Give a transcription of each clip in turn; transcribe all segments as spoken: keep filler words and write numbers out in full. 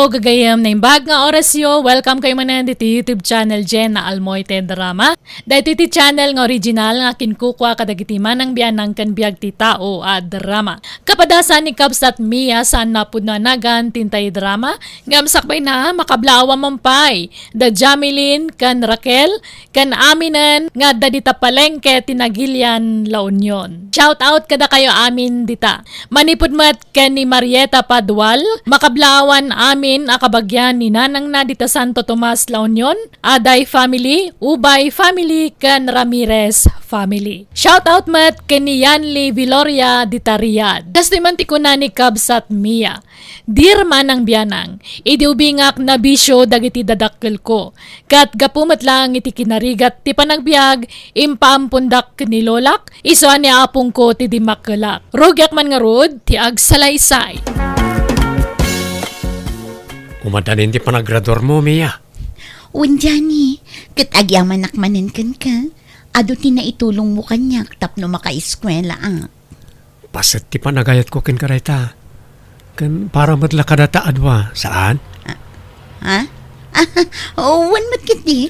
O gagayem, naimbag nga orasyo, welcome kayo manen diti YouTube channel Jenna Almoite Drama. Daytoy ti channel nga original nga kinkukua kadagiti manang bianang ken biag ti tao a drama. Kapadasan ni Kabsat Mia saan napudno a nagan ti intay drama, ngem sakbayna, makablaawan man pay da Jameline ken Raquel ken aminen nga adda dita palengke ti Nagilian, La Union. Shout out kadakayo amin dita. Manipud met ken ni Marieta Padual, makablaawan amin a kabagian ni nanangna dita Santo Tomas, La Union, Aday family, Ubay family, ken Ramirez family. Shout out met ken ni Yanli Viloria dita Riyadh. Kastoy man ti kuna ni Kabsat Mia, "Dear manang bianang, idi ubingak nabisio dagiti dadakkelko, ket gapu met laeng iti kinarigat ti panagbiag, impaampondak ken ni lolak, isu a ni apongko ti dimmakkelak. Rugiak man ngarud ti agsalaysay." Umadanin ti panagraduarmo, Mia? Wen, Johnny, ket agyamanak manen kenka. Adu ti naitulongmo kaniak tapno makaeskuelaak. Paset ti panagayatko kenka dayta. Ken para met la kadata a dua, saan? Ah, ha? Wen met ketdi.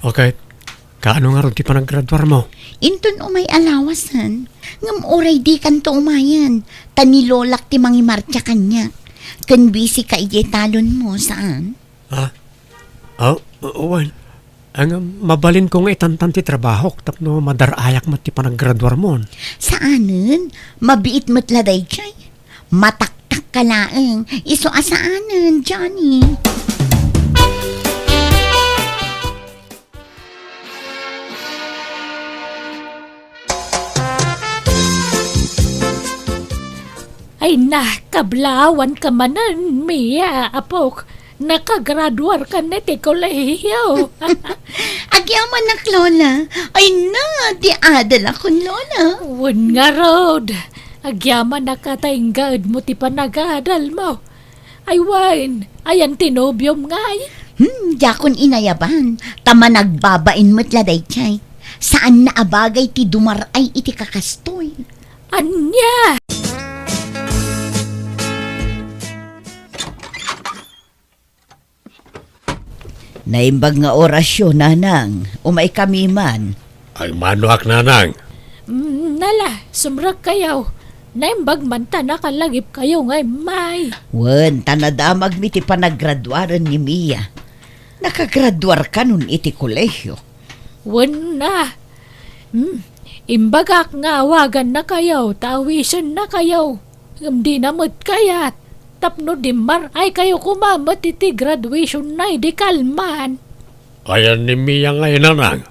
Okay. Kaano ngarud ti panagraduarmo? Inton umay a lawasen, ngem uray dikanto umayen, ta ni lolak ti mangimartia kaniak. Ken bisika idiay talonmo, saan? Ha? Aw, wen. Ngem mabalinko nga itantan ti trabahok tapno madar-ayak met ti panagraduarmon. Saanen, mabiit met la daydiay. Mataktakka laeng, isu a saanen, Johnny. Ay na, kablaawanka manen, Mia, apok. Nakagraduarkan iti kolehiyo. Agyamanak, Lola. Ay na, di adalakon, Lola. Wen ngarud. Agyamanak a ta inggaedmo ti panagadalmo. Ay wen, ayan ti nobiom ngay? Hmm, diakon inayaban. Ta managbabain met la daydiay. Saanna a bagay ti dumar-ay iti kakastoy. Ania? Naimbag nga orasyo, nanang. Umaykami man. Ay, manoak, nanang. Mm, nala, sumrekkayo. Naimbag man ta nakalagipkayo nga immay. Wen, ta nadamagmi ti panagraduaren ni Mia. Nakagraduarkanon iti kolehiyo. Wen na. Hmm, imbagak nga awagannakayo, ta awisennakayo. Ngem dina met kayat, tapno dimmar-aykayo koma met iti graduationna idi kalman. Ayan ni Mia ngay, nanang?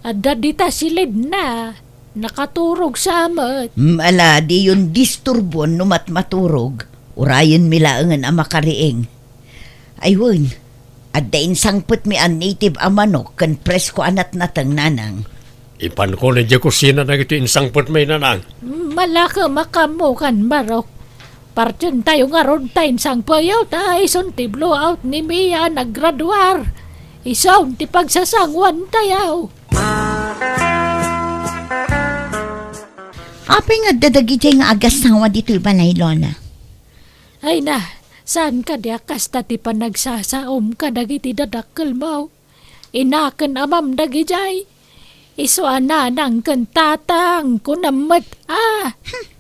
Adda dita silidna, nakaturog sa met. Mm, ala, diyon disturbuon no matmaturog. Urayenmi laengen a makariing. Ay wen, adda insangpetmi a native a manok ken presko a natnateng, nanang. Ipanko idiay kusina dagiti insangpetmi, nanang. Malakem a kammukan, barok. Partientayo ngarud ta insangpeyo ta isun ti blowout ni Mia a naggraduar. Isun ti pagsasanguantayo. Apay nga adda dagidiay nga agassawa ditoy balay, Lola? Ay na, saan kadi a kasta ti panagsasaom kadagiti dadakkelmo? Inaken amam dagidiay. Isu a nanang ken tatang, kunam met a. Hmm.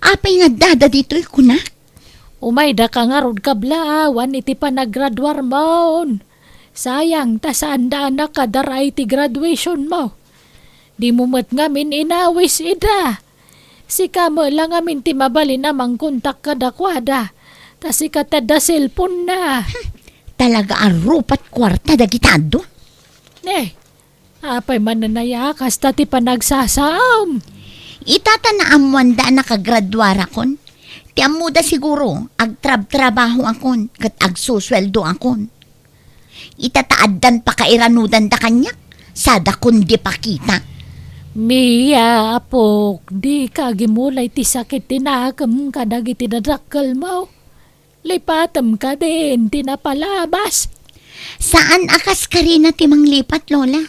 Apay nga addada ditoy kunak? Umaydaka ngarud kablaawan iti panagraduarmon. Sayang ta saanda a nakadar-ay ti graduationmo. Dimo met ngamin inawis ida. Sika met la ngamin ti mabalin a mangkontak kadakuada. Ta sika ti adda cellphone-na. Hmm, talaga a rupat kuarta dagita adu. Ne, apay manen aya kasta ti panagsasaom? Ita ta naammoanda a nakagraduarakon. Ti ammoda siguro, agtrabtrabahoakon ket agsusueldoakon. Ita ta addan pakairanudanda kaniak, sadakon di pakita. Mia, apok, dika agimulay ti sakit ti nakem kadagiti dadakkelmo. Lipatem kadin ti napalabas. Saan a kas karina ti manglipat, Lola.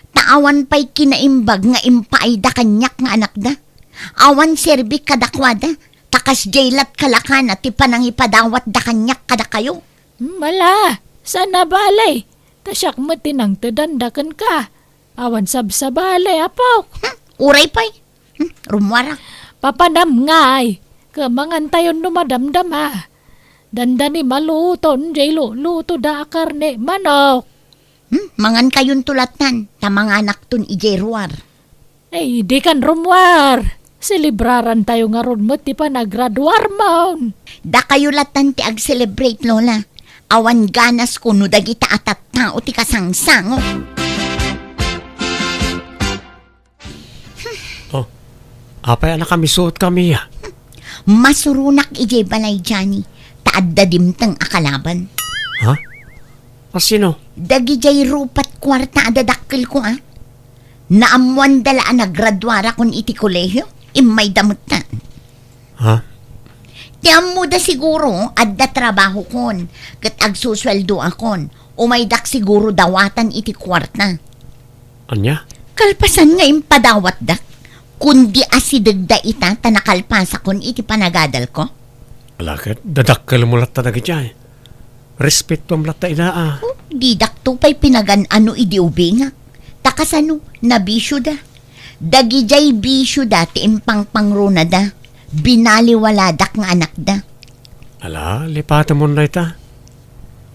Ta awan pay kinaimbag nga impaayda kaniak nga anakda. Awan serbik kadakuada, ta kasdiay lat kalakana ti panangipadawatda kaniak kadakayo. Hmm, ala, saan a bale? Ta siak met ti nangtedanda kenka. Awan sabsabali, apok. Hmm, uray pay. Hmm, rummuarak. Papanam ngay, ket mangantayon no madamdama. Dandani maluton jay lulutoda a karne manok. Hmm, mangankayonto lattan, ta manganakton idiay ruar. Ay, dikan rummuar. Selebrarantayo ngarud met ti panagraduarmon. Dakayo lattan ti ag-celebrate, Lola. Awan ganasko no dagita a tattao ti kasangsango. Oh, apay a nakamisuot ka, Mia? Masuronak idiay balay, Johnny, ta adda dimteng a kalaban. Ha? A sino? Dagidiay rupat kuarta a dadakkelko, a. Naammoanda la a nagraduarakon iti kolehio, immayda metten. Ha? Ti ammoda siguro, adda trabahokon, ket agsusueldoakon. Umaydak siguro dawatan iti kuarta. Ania? Kalpasan nga impadawatdak, kundi asidegda ita ta nakalpasakon iti panagadalko. Ala, ket dadakkelmo latta dagidiay. Respetoam latta ida, a. Oh, didakto pay pinagan-ano idi ubingak. Ta kasano, nabisioda. Dagidiay bisioda ti impangpangronada. Binaliwaladak nga anakda. Ala, lipatemon dayta.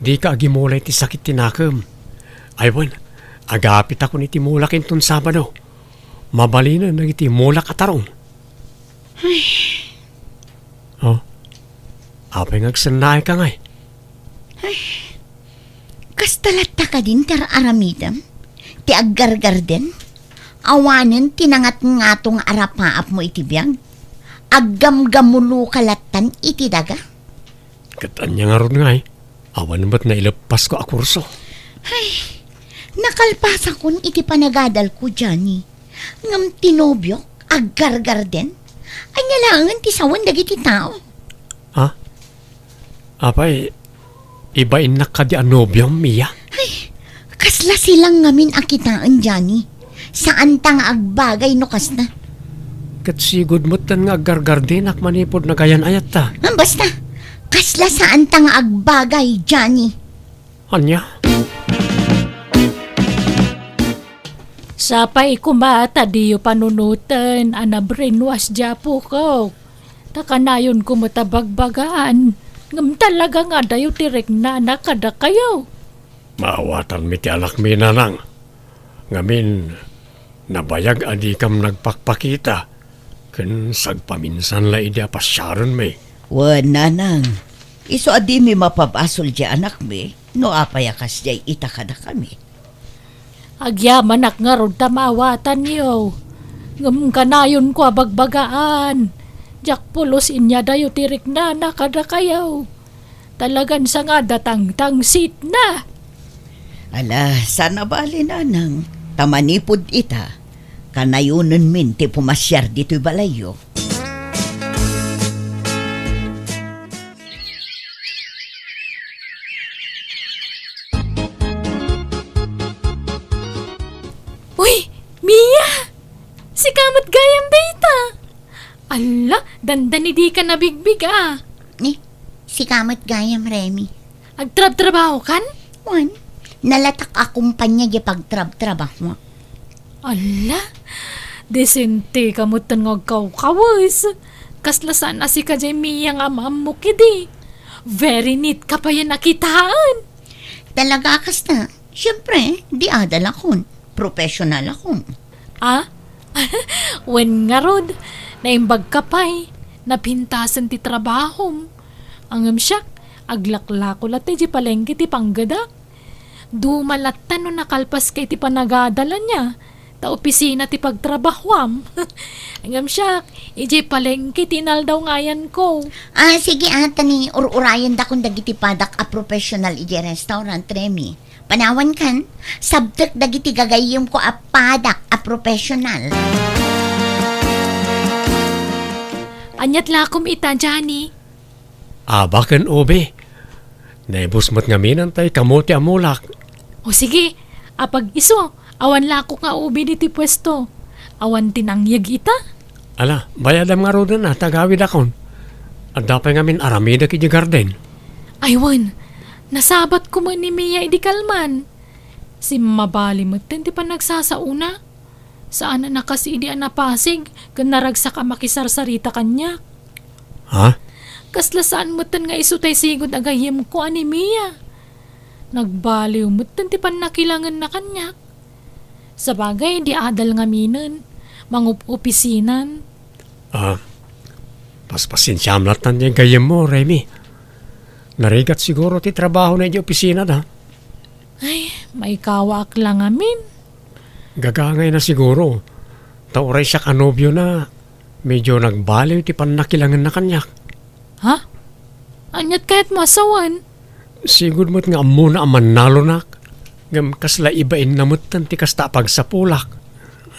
Dika agimula iti sakit ti nakem. Ay wen, agapitakon iti mulak inton Sabado. Mabalinen dagiti mulak a tarong. Ay. Oh, apay nga agsennaayka ngay? Ay. Kasta latta kadin ti ar-aramidem? Ti aggargarden? Awanen ti nangatngato nga arapaapmo iti biag? Aggamgamuloka lattan iti daga? Ket ania ngarud ngay? Awan met naileppasko a kurso. Ay, nakalpasakon iti panagadalko, Johnny. Ngem ti nobiok, aggargarden? Ania laengen ti sawen dagiti tao? Ha? Apay, ibainnak kadi a nobiom, Mia? Ay, kasla silang ngamin a kitaen, Johnny. Saanta nga agbagay no kasna. Ket sigud metten nga aggargardenak manipud nagayan-ayatta. Ah, basta, kasla saanta nga agbagay, Johnny. Ania? Sapay koma ta diyo panunoten a na-brainwash di apokok. Ta kanayonko met a bagbagaan, ngem talaga nga adayo ti riknana kadakayo. Maawatanmi ti anakmi, nanang. Ngamin, nabayag a dikam nagpakpakita, ken sagpaminsan la idi a pasiarenmi. Wen, nanang, isu a dimi mapabasol di anakmi, no apay a kasdiay ita kadakami. Agyamanak ngarud ta maawatanyo. Ngem kanayonko a bagbagaan. Diak pulos inyadayo ti riknana kadakayo. Talagan sangada tangtangsitna. Ala, saan a bali, nanang. Ta manipud ita, kanayonenmin ti pumasiar ditoy balayyo. Uy, Mia! Sika met gayam dayta! Alla, dandani dika nabigbig, a. Ni, sika met gayam, Remy. Agtrabtrabahokan? Wen, nalatak a kumpanya di pagtrabtrabahoak. Alla, disente ka metten nga agkawkawes. Kasla saan a sika jay Mia nga am-ammok idi. Very neat ka payen a kitaen. Talaga a kasta? Siempre, di adalakon. Professionalakon. Ah? Wen ngarud, naimbagka pay. Napintasen ti trabahom. Ngem siak, aglaklako latta idiay palengke ti panggedak. Duma latta no nakalpaska iti panagadal ania, ta opisina ti pagtrabahoam. Ngem siak, idiay palengke ti inaldaw nga ayanko. Ah, sige, ah, ta ni ur-urayendakon dagiti padak a professional idiay restaurant, Remy. Panawankan, sabtek dagiti gagayyemko a padak a professional. Aniat lakom ita, Johnny? Aba ken ubi. Naibus met ngamin tay kamote a mulak. O sige, apag isu, awan lakok nga ubi ditoy puesto. Awan ti nangyeg ita? Ala, bayadam ngaruden a, ta agawidakon. Adda pay ngamin aramidek idiay garden. Ay wen, Nasabat koma ni Mia idi kalman. Simmabali metten ti panagsasaona. Saan a nakas idi a napasig ken naragsak a makisarsarita kaniak. Ha? Kasla saan metten nga isu tay sigud a gayyemko a ni Mia. Nagbaliw metten ti pannakilangenna kaniak. Sabagay, di adal ngaminen, mangup-opisinan. Ah, paspasensiam lattan ti gayyemmo, Remy. Narigat siguro ti trabahona idiay opisina da. Ay, maikawaak la ngamin. Gagangayna siguro. Ta uray siak a nobiona, medyo nagbaliw ti pannakilangenna kaniak. Ha? Aniat kayatmo a sawen? Sigud met nga ammona a mannalonak, ngem kasla ibainna metten ti kasta a pagsapulak.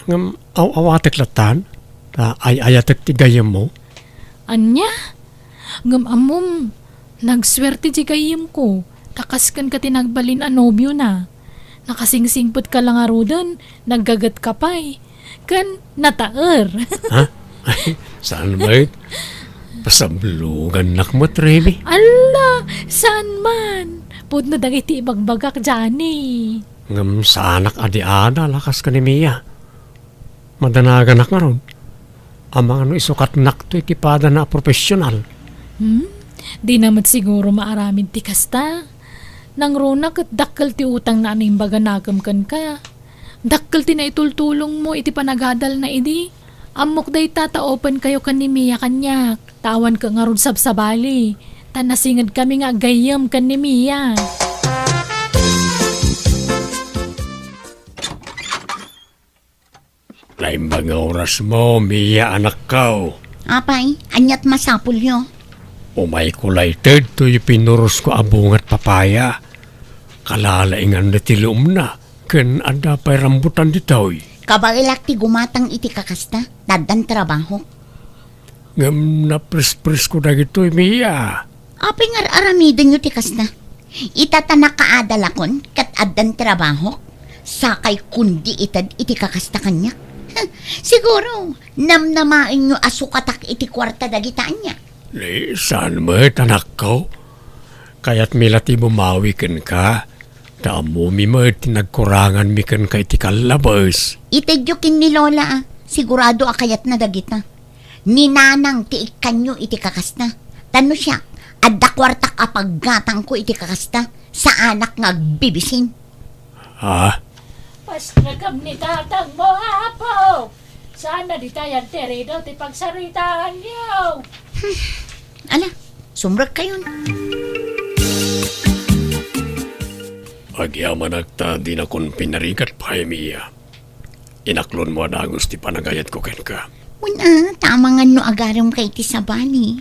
Ngem aw-awatek lattan, ta ay-ayatek ti gayyemmo. Ania? Ngem ammom, nagsuerte ti gayyemko, ta kas kenka ti nagbalin a nobiona. Nakasingsingpetka la ngaruden, naggagetka pay, ken nataer. Ha? Saan met? Pasablogannak met, Remy. Alla, saan man? Pudno dagiti ibagbagak, Johnny. Ngem saanak a di adal a kas ken ni Mia. Madanaganak ngarud. Amangan no isukatnakto iti padana a profesional. Hmm? Dina met siguro maaramid ti kasta. Nangruna ket dakkel ti utangna a naimbaganakem kenka. Dakkel ti naitultulongmo iti panagadalna idi. Ammok dayta ta open kayo ken ni Mia kaniak. Ta awan ket ngarud sabsabali. Ta nasingedkami nga aggayyem ken ni Mia. Naimbag nga orasmo, Mia, anakko. Apay, aniat masapulyo? Umayko layted toy pinurosko a bungat papaya. Kalalaingan ti luomna, ken adda pay rambutan ditoy. Kabaelak ti gumatang iti kakasta, ta addan trabahok. Ngem naprespresko dagitoy, Mia. Apay nga ar-aramidenyo ti kasta? Ita ta nakaadalakon ket addan trabahok, sakay kundi ited iti kakasta kaniak. Siguro, namnamaenyo a sukatak iti kuarta dagita ania? Ni, saan met, anakko? Kayatmi la ti bumawi kenka, ta ammomi met ti nagkuranganmi kenka iti kallabes. Itedyo ken ni Lola, a. Sigurado a kayatna dagita. Ni Nanang ti ikkanyo iti kakasta. Ta no siak, adda kuartak a paggatangko iti kakasta, saanak nga agbibisin. Ha? Pasnekam ni tatangmo, Apo! Saan a ditay enterido ti pagsaritaanyo? Ala, sumrekkayon. Agyamanak ta dinakon pinarigat pay, Mia. Inaklonmo a dagus ti panagayatko kenka. Wen a, ta amangan no agaremka iti sabali.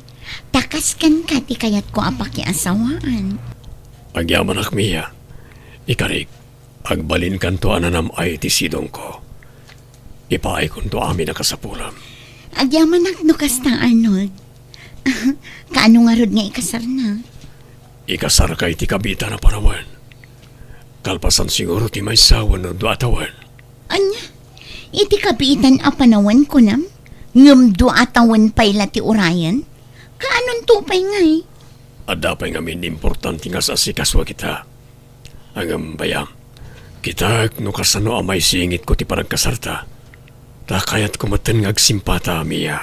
Ta kas kenka ti kayatko a pakiasawaan. Agyamanak, Mia. Ikarik, agbalinkanto a nanam-ay iti sidongko. Ipaaykonto amin a kasapulam. Agyamanak no kasta, Arnold. Kaano ngarud nga ikasarna? Ikasarka iti kabiitan a panawen. Kalpasan siguro ti maysa wenno dua a tawen. Ania? Iti kabiitan a panawen, kunam? Ngem dua a tawen pay la ti urayen? Kaanonto pay ngay? Adda pay ngamin importante nga asikasuak ita. Ngem bayam, kitak no kasano a maisingitko ti panagkasarta. Ta kayatko metten nga agsimpata, Mia.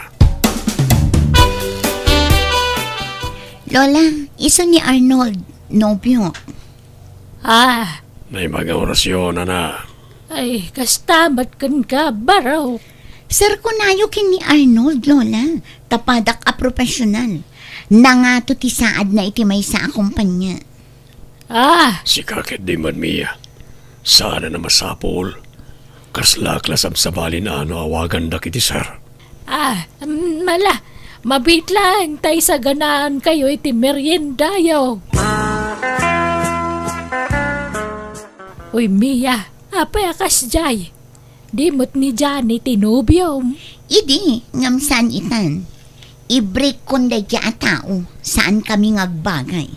Lola, isu ni Arnold, nobio. Ah. Naimbag nga orasyo, nana. Ay, kasta met kenka, barok. Serkonayo ken ni Arnold, Lola. Ta padak a profesional. Nangato ti saadna iti maysa a kompania. Ah! Sika ketdi met, Mia. Saan a masapul. Kaslak la sabsabalin a no awagandak iti sir. Ah, mm, ala, mabiit laeng ta isaganaankayo iti meriendayo. Uy, Mia, apay a kasdiay? Di met ni Johnny ti nobiom? Idi, ngem saan itan. I-break-kon daydiay a tao, saankami nga agbagay.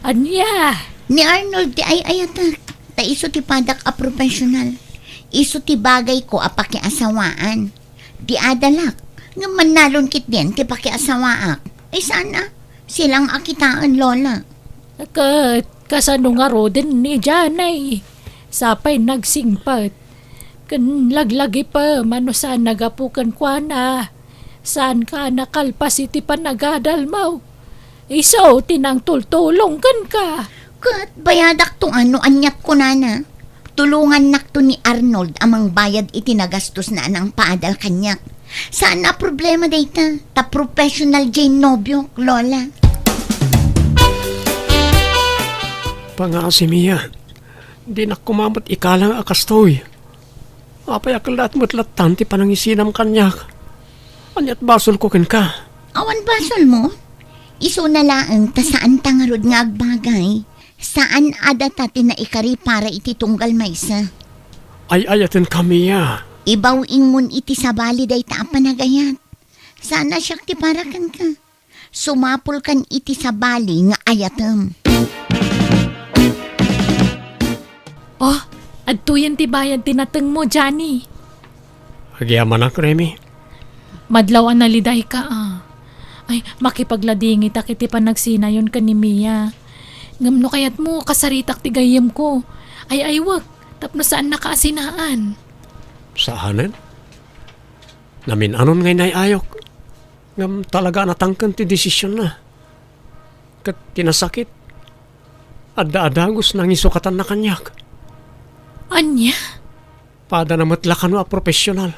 Ania? Ni Arnold ti ay-ayatek, ta isu ti padak a profesional. Isu ti bagayko a pakiasawaan. Di adalak, ngem mannalon ketdin ti pakiasawaak. Ay, saan a? Silang a kitaen, Lola. Ket, Kasano ngaruden ni Janay? Sapay nagsingpet. Ken laglagipem a no saan nagapu kenkuana. Saanka a nakalpas iti panagadalmo. Isu ti nangtultulong kenka. Ket bayadakto a no aniat kunana. Tulongannakto ni Arnold a mangbayad iti nagastosna a nangpaadal kaniak. Saan a problema dayta, ta professional jay nobiok, Lola. Pangaasi, Mia. Dinak koma met ikalang a kastoy. Apay a kellaat met lattan ti panangisinam kaniak? Ania't basolko kenka? Awan basolmo? Isuna laeng ta saanta ngarud nga agbagay. Saan a data ti naikari para iti tunggal maysa. Ay-ayatenka, Mia. Ibaw-ingmon iti sabali dayta a panagayat. Saan a siak ti para kenka. Sumapulkan iti sabali nga ayatem. Oh, adtoyen ti bayad ti natengmo, Johnny. Agyamanak, Remy. Madlaw a nalidayka, a. Ay, makipagladingitak iti panagsinayon ken ni Mia. Ngem no kayatmo, kasaritak ti gayyemko. Ay-aywek, tapno saannaka a sinaan. Saanen? Namin-anon nga inay-ayok. Ngem talaga a natangken ti desisionna. Ket ti nasakit, adda a dagus nangisukatanna kaniak. Ania? Padana met la kano a profesional.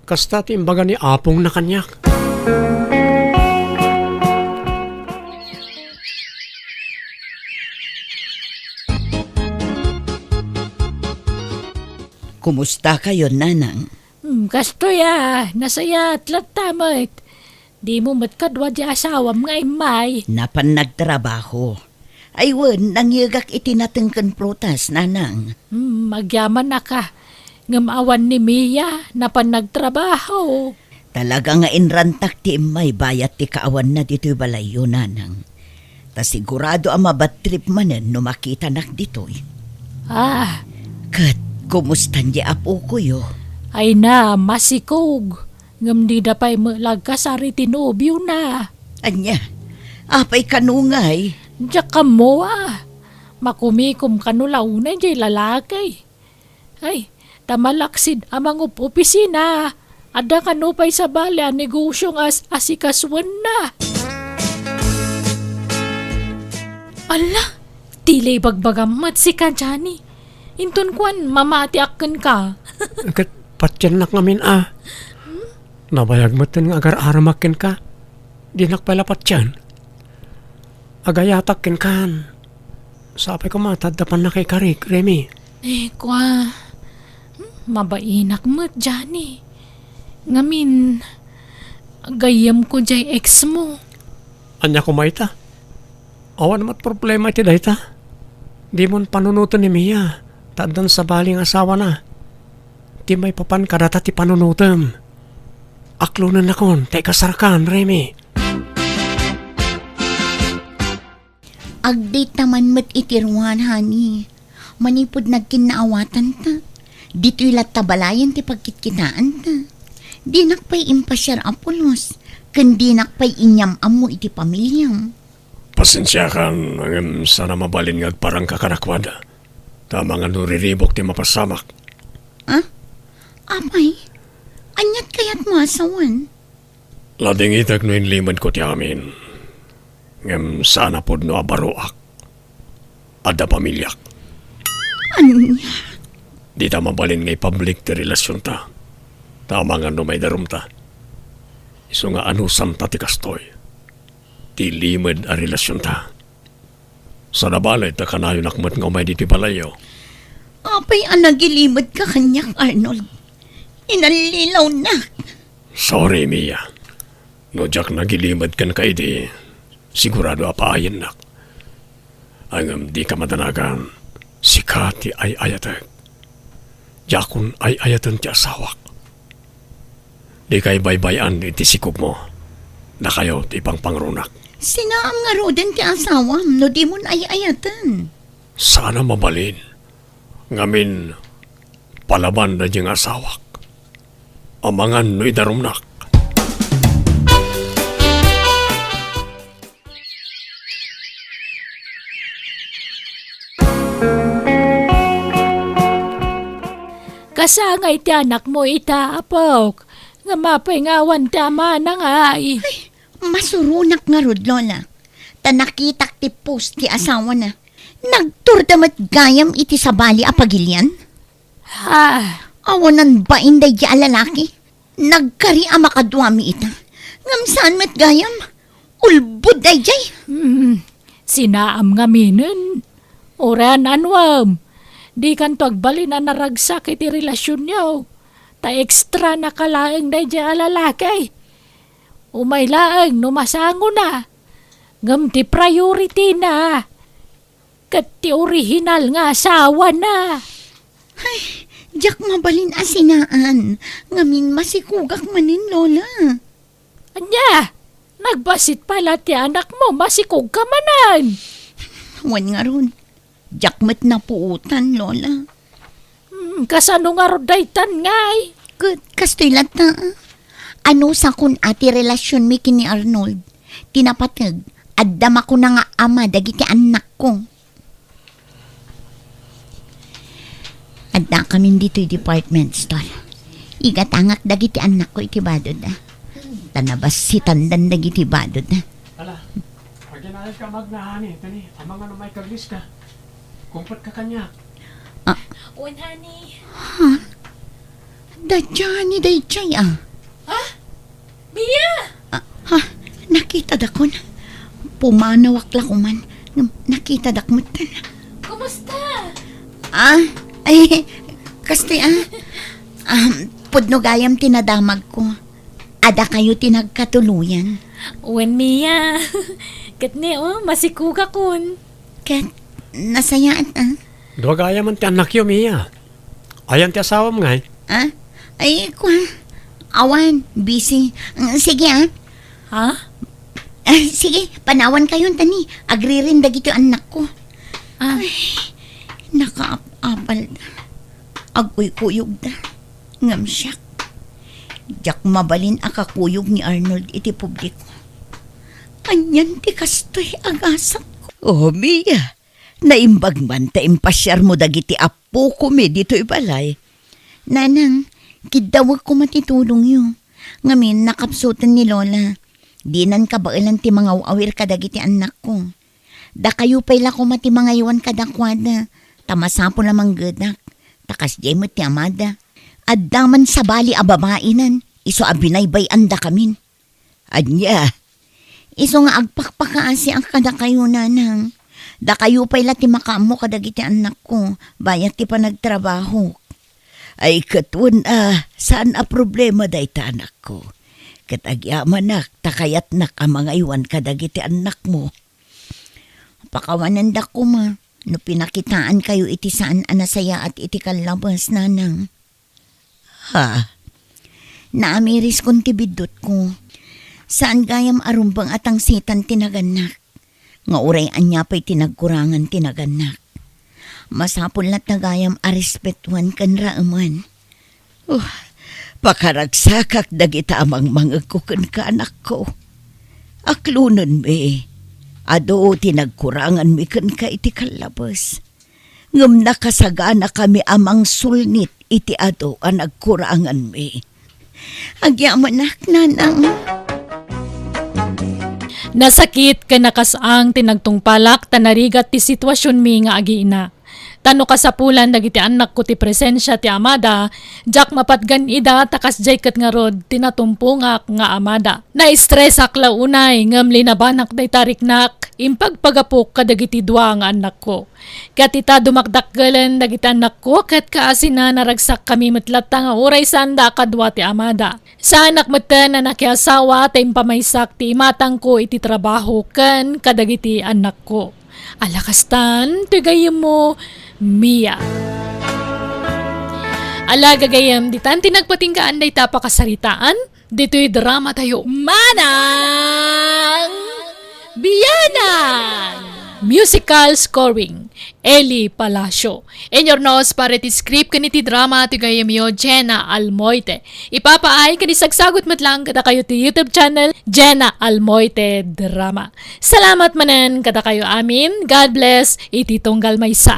Kasta ti imbaga ni apongna kaniak. Kumusta kayo, Nanang? Hmm, kastoy a, nasayaat latta met. Dimo met kadua di asawam nga immay. Napan nagtrabaho. Ay wen, nangyegak iti nateng ken prutas, Nanang. Hmm, agyamanak a. Ngem awan ni Mia, napan nagtrabaho. Talaga nga inrantak ti immay bayat ti kaawanna ditoy balayyo, Nanang. Ta sigurado a mabadtrip manen no makitanak ditoy. Ah. Ket, kumustan di apokoyo? Ay na, masikog. Ngem dida pay met la agkasar iti nobiona. Ania? Apay kano ngay? Diak ammo a. Makumikom kano la unay jay lalaki. Ay, ta malaksid a mangup-opisina. Adda kano pay sabali a negosio nga as-, asikasuenna. Ala, ti la ibagbagam met sika, Johnny. Inton kuan, mamatiak kenka. Ket patiennak ngamin a. Nabayag metten nga agar-aramak kenka. Dinak pay la patien. Agayatak kenkan. Sapay koma ta adda pannakaikarik, Remy. Eh, kua, hmm, mabainak met, Johnny. Ngamin, gayyemko jay ex mo. Ania koma ita? Awan met problema iti dayta. Dimon panunoten ni Mia, ta addan sabali nga asawana. Ti maipapan kadata ti panunotem. Aklonennakon ta ikasarkan, Remy. Agdayta man met iti ruar, honey. Manipud nagkinnaawatanta, ditoy latta balayen ti pagkitkitaanta. Dinak pay impasiar a pulos, ken dinak pay inyam-ammo iti pamiliam. Pasensiakan, ngem saan a mabalin nga agparangka kadakuada. Ta amangan no riribuk ti mapasamak. Ah? Apay? Aniat kayatmo a sawen? Ladingitek no inlimedko ti amin. Ngem saan a pudno a baroak. Adda pamiliak. Ania? Dita mabalin nga ipablik ti relasionta. Ta amangan no maidarumta. Isu nga anusamta ti kastoy. Ti limed a relasionta. Saan a balay ta kanayonak met nga umay ditoy balayyo. Apay a nagilimedka kaniak, Arnold? Inallilawnak. Sorry, Mia. No diak nagilimed kenka idi, sigurado a paayennak. Ngem dika madanagan, sika ti ay-ayatek. Diakon ay-ayaten ti asawak. Dika ibaybay-an iti sikogmo. Dakayo ti ipangpangrunak. Sinaam ngaruden ti asawam no dimon ay-ayaten? Saan a mabalin. Ngamin, palaban daydi nga asawak. Amangan no idarumnak. Asangay ti anakmo ita, apok. Ngem apay nga awan ti amana ngay? Ay, masuronak ngarud, Lola. Ta nakitak ti post ti asawana. Nagturda met gayam iti sabali a pagilian. Ah. Awanan bain daydi a lalaki. Nagkari a makaduami ita. Ngem saan met gayam? Ulbod daydiay. Hmm, sinaam ngaminen. Uray anuam. Dikanto agbalin a naragsak iti relasionyo. Ta extra na ka laeng daydiay a lalaki. Umay laeng no masangona. Ngem ti priority na. Ket ti original nga asawana. Ay, diak mabalin a sinaan. Ngamin masikugak manen, Lola. Ania, nagbassit pay la ti anakmo, masikugka manen. Wen ngarud, diak met napuotan, Lola. Hmm, kasano ngarud daytan ngay? Ket kastoy latta, ah. Anusakon a ti relasionmi ken ni Arnold. Ti napateg, adda makuna nga ama dagiti annakko. Addakamin ditoy department store. Igatangak dagiti annakko iti badod, ah. Ta nabassitandan dagiti badod, ah. Ala, aginayad ka, Magna, honey. Tani, amangan no maikaglis ka. Kumpet ka kaniak. Ah. Wen, honey. Ha? Daydiay ni daydiay, ah. Ha? Mia! Ah, ha? Nakitadakon. Pumanawak la koman. Ngem nakitadak metten. Kumusta? Ah, ay, kastoy, ah. Um, pudno gayam ti nadamagko. Adda kayo ti nagkatuluyan. Wen, Mia. Ket ni, oh, masikugakon. Ket nasayaat, ah. Dua gayam ti annakyo, Mia. Ayan ti asawam ngay? Ah? Ay, kua. Awan, busy. Mm, sige, ah. Ha? Ah, sige, panawan kayon, tani. Agririn dagiti annakko. Ah. Ay, nakaap-apal. Agkuykuyog da. Ngem siak, diak mabalin a kakuyog ni Arnold iti publiko. Anian ti kastoy a gasatko? Oh, Mia, naimbag man ta impasiarmo dagiti appokomi ditoy balay. Nanang, kiddawek koma ti tulongyo. Ngamin, nakapsuten ni Lola. Dinan kabaelan ti mangaw-awir kadagiti annakko. Dakayo pay la koma ti mangaywan kadakuada, ta masapul a manggedak, ta kasdiay met ti amada. Adda man sabali a babainen, isu a binaybay-andakamin. Ania? Isu nga agpakpakaasiak kadakayo, Nanang. Dakayo pay la ti makaammo kadagiti annakko, bayat ti panagtrabahok. Ay, ket wen a, saan a problema dayta, anakko. Ket agyamanak ta kayatnak a mangaywan kadagiti annakmo. Pakawanendak koma no pinakitaankayo iti saan a nasayaat iti kallabes, Nanang. Ha? Naamiriskon ti biddutko. Saan gayam a rumbeng a tangsitan ti nagannak. Nga uray ania pay ti nagkurangan ti nagannak. Masapul latta gayam a respetuan ken raemen. Oh, pakaragsakak dagita a mangmangegko kenka, anakko. Aklonenmi, adu ti nagkuranganmi kenka iti kallabes. Ngem nakasaganakami a mangsulnit iti adu a nagkuranganmi. Agyamanak, Nanang. Nasakit ken nakasang ti nagtungpalak ta narigat ti situasionmi nga agiina. Ta no kasapulan dagiti annakko ti presensia ti amada, diak mapatgan ida ta kasdiay ket ngarud ti natumpongak nga amada. Naistresak la unay ngem linabanak dayta riknak, impagpagapok kadagiti dua nga annakko. Ket ita dumakdakkelen dagiti annakko ket kaasina naragsakkami met latta nga uray saanda a kadua ti amada. Saanak metten a nakiasawa ta impamaysak ti imatangko iti trabaho ken kadagiti annakko. Ala kastan, ti gayyemmo, Mia. Ala gagayyem, ditan ti nagpatinggaan dayta a pakasaritaan, ditoy drama tayo. Manang Biyanan! Musical scoring, Eli Palacio. Inurnos para iti script ken iti drama ti gayyemyo, Jenna Almoite. Ipapaay ken isagsagut met lang kadakayo ti YouTube channel, Jenna Almoite Drama. Salamat manen kadakayo amin. God bless iti tunggal maysa.